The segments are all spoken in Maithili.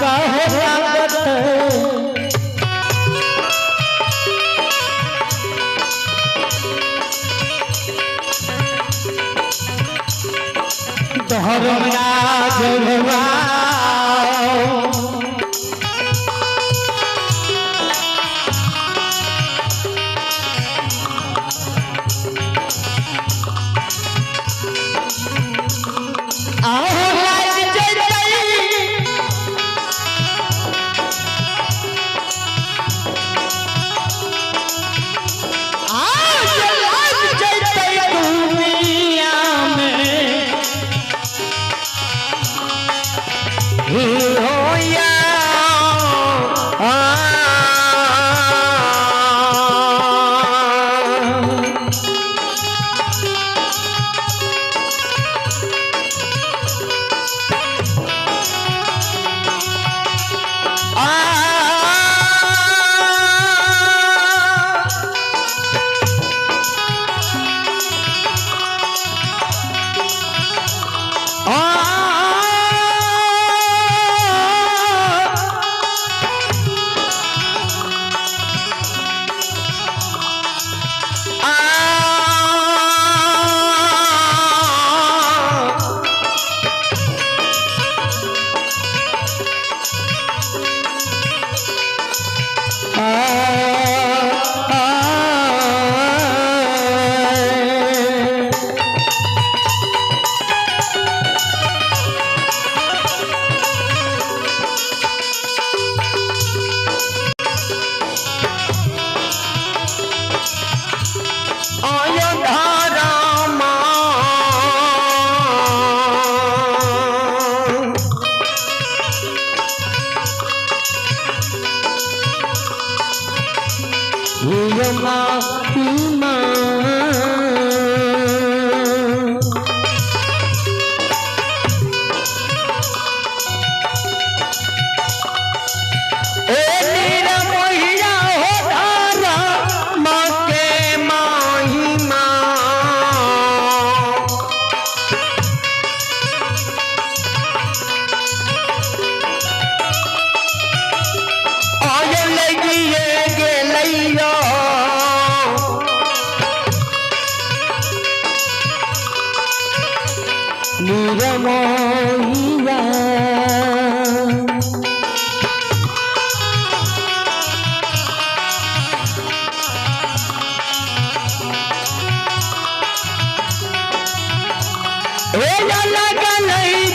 कहो लागत। धर्मराज निरमोहिया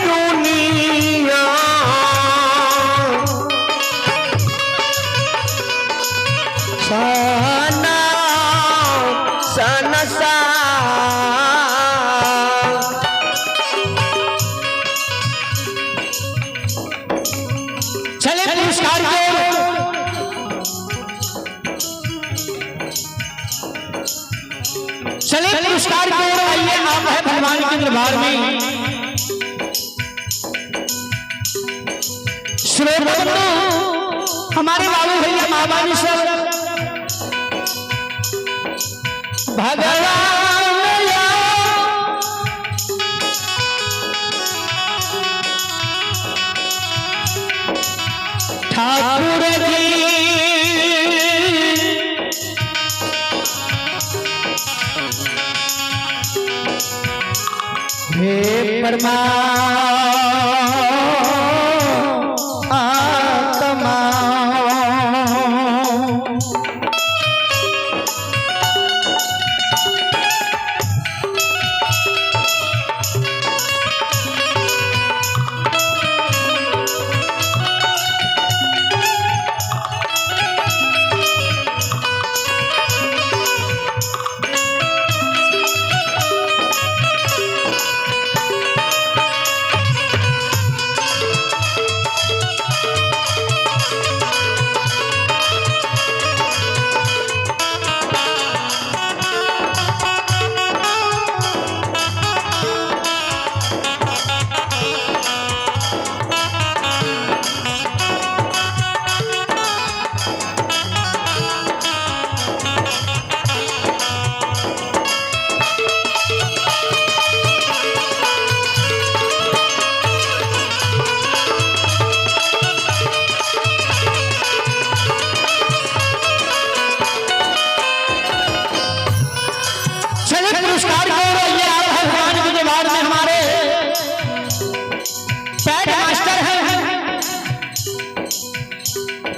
दुनिया सना सनसा। चले पुरस्कार को चले पुरस्कार को आइए, आप है भगवान के दरबार में। श्रोता हमारे बाबू भैया महामानी सर भगवान ठाकुर जी हे परमा आत्मा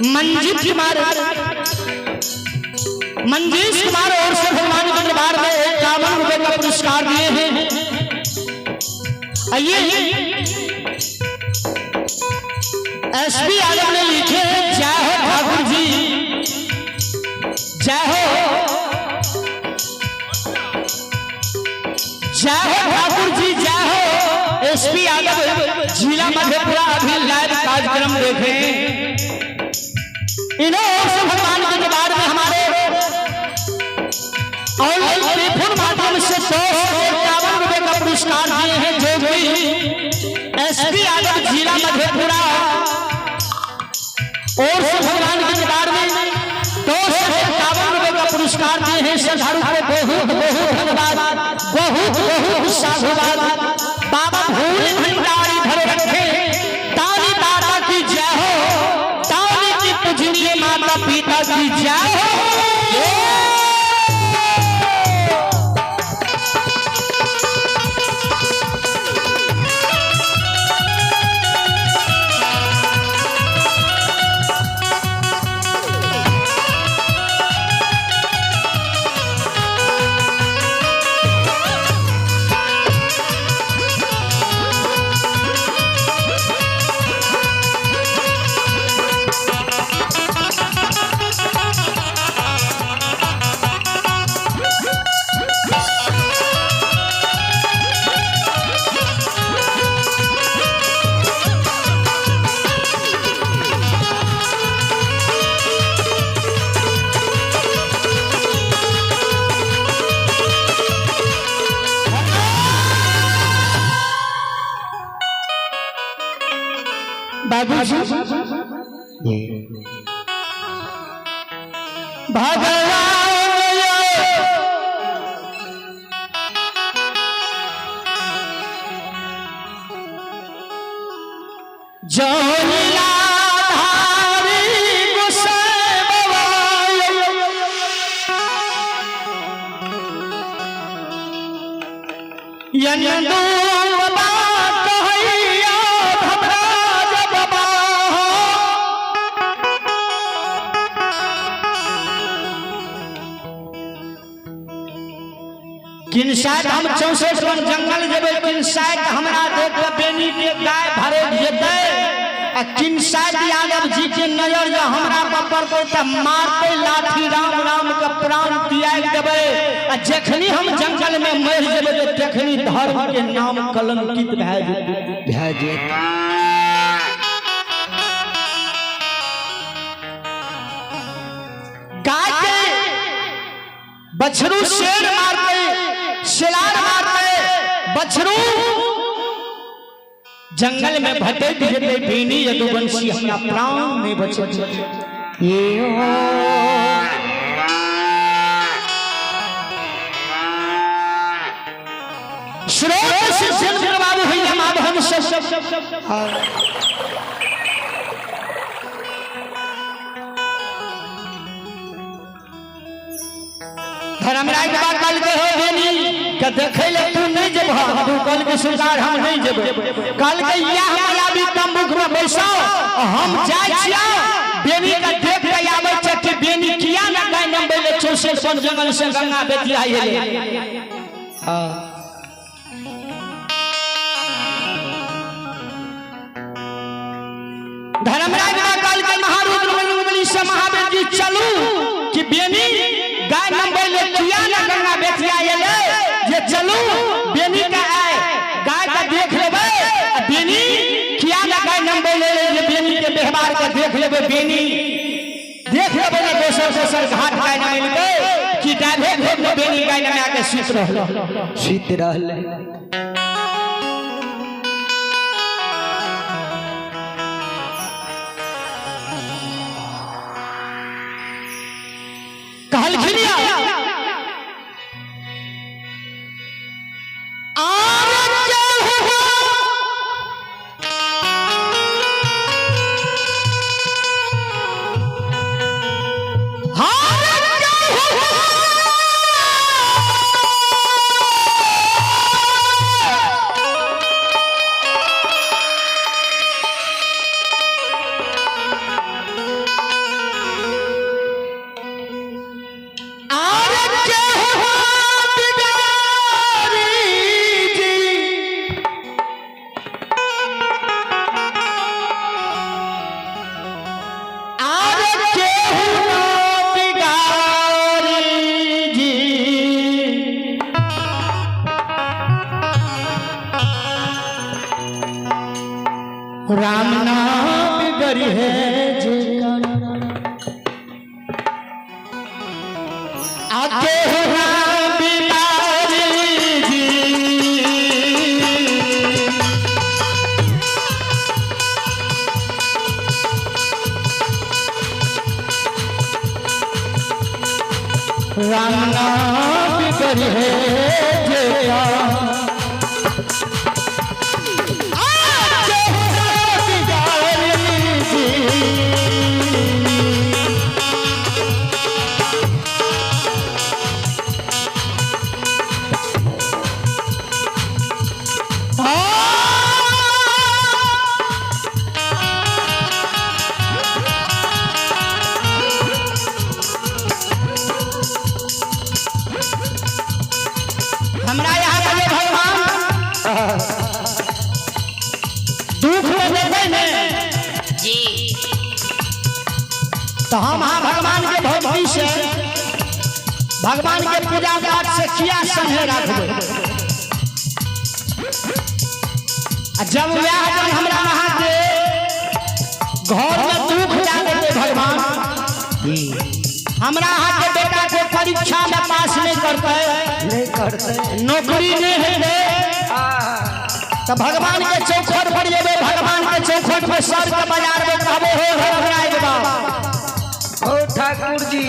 मंजीत कुमार, मंजीत कुमार और से भगवान के दरबार में 51 रुपए का पुरस्कार दिए हैं। आइए, एसपी यादव ने लिखे हैं, जय हो ठाकुर जी, जय हो, जय हो ठाकुर जी, जय हो। एसपी यादव, जिला मधेपुरा, अभी लाइव कार्यक्रम देखें। इन्हें और से भगवान के दरबार में हमारे ऑनलाइन टेलीफोन माध्यम से 151 रुपए का पुरस्कार दिए हैं, जो कि एसपी यादव, जिला मधेपुरा और से भगवान के दरबार में 251 रुपए का पुरस्कार दिए हैं। श्रद्धालु को बहुत बहुत धन्यवाद, बहुत बहुत साधुवाद। बाबा भूल भंडारी भर रखे, तारी दादा की जय हो, तारी की पूजनीय माता पिता की जय हो। बाबूजी, भगवान जो लीलाधारी गोसाई बाबा, यंदू बाबा कहैया धमराज बाबा हो। किन शायद हम 64 वन जंगल जेबै, किन शायद हमरा देख के बेनी के गाय भरे जेतै, आ किन शायद यादव जी के नजर जो हमरा पर पड़तै त मारतै लाठी, राम राम के प्राण त्याग देबै, आ जखनी हम जंगल में मरि जेबै त तखनी धर्म के नाम कलंकित भए जेतै, भए जेतै। गाय के बछरू शेर मारते, शिलार मारते, बछरू जंगल में भटक जेतै, बेनी यदुवंशी हमरा प्राण नहीं बचे। ये हो। स्रोत से चंद्र बाबू भैया माधव सब। धर्मराज बाबा कल के हो बेनी के देखे ले तू नहीं जेबह, तू कल के सरकार हम नहीं जेबे, कल के या हमरा भी तंबुक में बैसाओ, हम जाय छिया बेनी के देख के आबै छै कि बेनी किया ना गाय नंबर ले 64 वन जंगल से गंगा बेतिया आइले। हाँ। धर्मराज बाबा कल के महारुद्र बलि से महावीर जी चलू कि बेनी गाय नंबर ले किया ना गंगा बेतिया आइले, जे चलू बेनी का आए गाय का देख लेबै, आ बेनी किया ना गाय नंबर ले ले, जे बेनी के व्यवहार का देख लेबै, बेनी देख लेबै ना दोसर दोसर घाट गाय ना मिलतै कि डाइभे भेट में बेनी गाय ना आके सुत रहल, सुत रहल। कहलखिन या आर केहू हार केहू राम नाम बिगड़ी है जेकर। आके हो राम बिगारी जी। राम नाम बिगड़ी है जेकर। आके हो राम बिगारी जी। हमरा यहाँ के जे भगवान दुख में देते ने जी तो हम हाँ भगवान के भक्ति से भगवान के पूजा पाठ से किया संगे रखबै। आ जब वह जब हमरा वहाँ के घर में दुख दे देते भगवान, हमरा अहाँ के बेटा के परीक्षा में पास नहीं करते, नहीं करते, नौकरी नहीं हेतै, तो भगवान के चौखट पर जेबै, भगवान के चौखट पर सर के बाजार में कहबो हो हमरा बाप ओ ठाकुर जी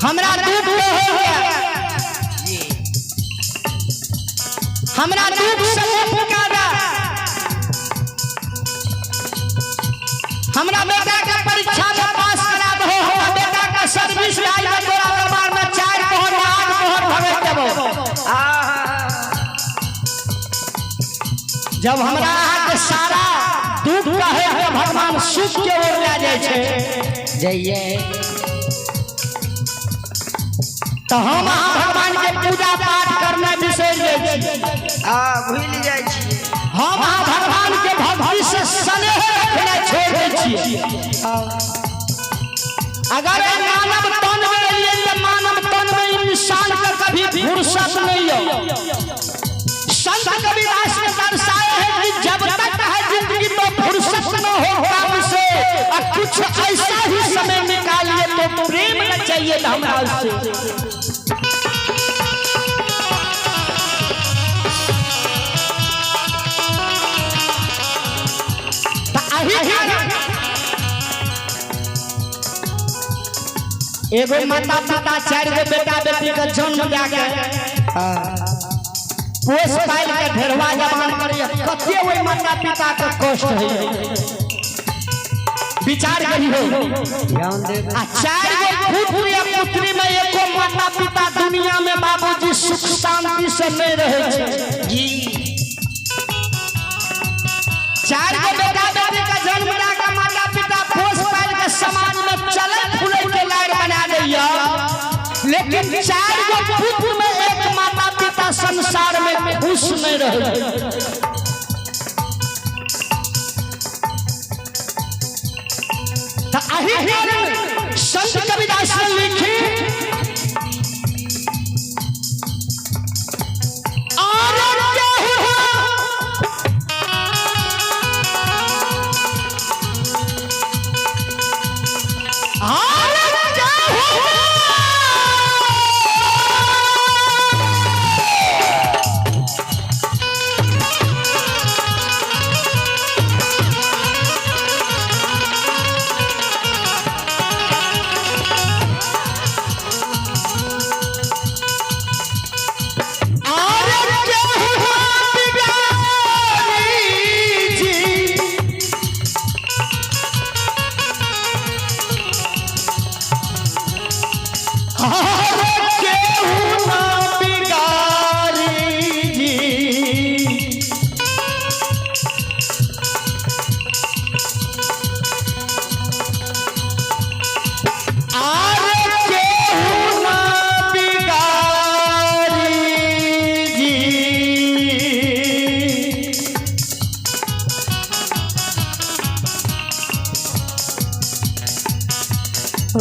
हमरा दुख हो गया, हमरा दुख से पुकारा, हमरा बेटा के परीक्षा में पास करा दहो, हमरा बेटा के सर्विस लाई के तोरा दरबार में 4 पहर 8 पहर भगत देबो। जब हमरा अहाँ के सारा दुख कहे के भगवान सुख के ओर ले जाइ छै जइए, तो हम अहाँ भगवान के पूजा पाठ करना बिसरि जाइ छी, आ भूलि जाइ छी, हम अहाँ भगवान के भक्ति से स्नेह रखना छोड़ दै छियै। अगर मानव तन में रहिए तो मानव तन में इंसान का कभी फुर्सत नहीं हो। संत कबीरदास ने दर्शाए है कि जब तक है जिंदगी तो फुर्सत न हो काम से, और कुछ ऐसा ही समय निकालिए तो प्रेम न चाहिए हमरा से। एगो माता पिता 4 गो बेटा बेटी के जन्म दे के पोस पाल के ढेरवा जवान करे, कते ओहि माता पिता के कष्ट है, विचार करी हो। ध्यान देबै। आ 4 गो पुत्र या पुत्री में एको माता पिता दुनिया में बाबूजी सुख शांति से नहीं रहे छै जी। 4 गो बेटा बेटी के जन्म दे के माता पिता पोस पाल के समाज में चले फूले के लायक बना दैया, लेकिन 4 गो पुत्र में एक माता पिता संसार में खुश नहीं रहे। तो अही कारण संत कबीरदास ने लिखी और केहू और केहू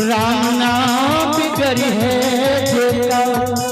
राम नाम बिगड़ी है जेकर।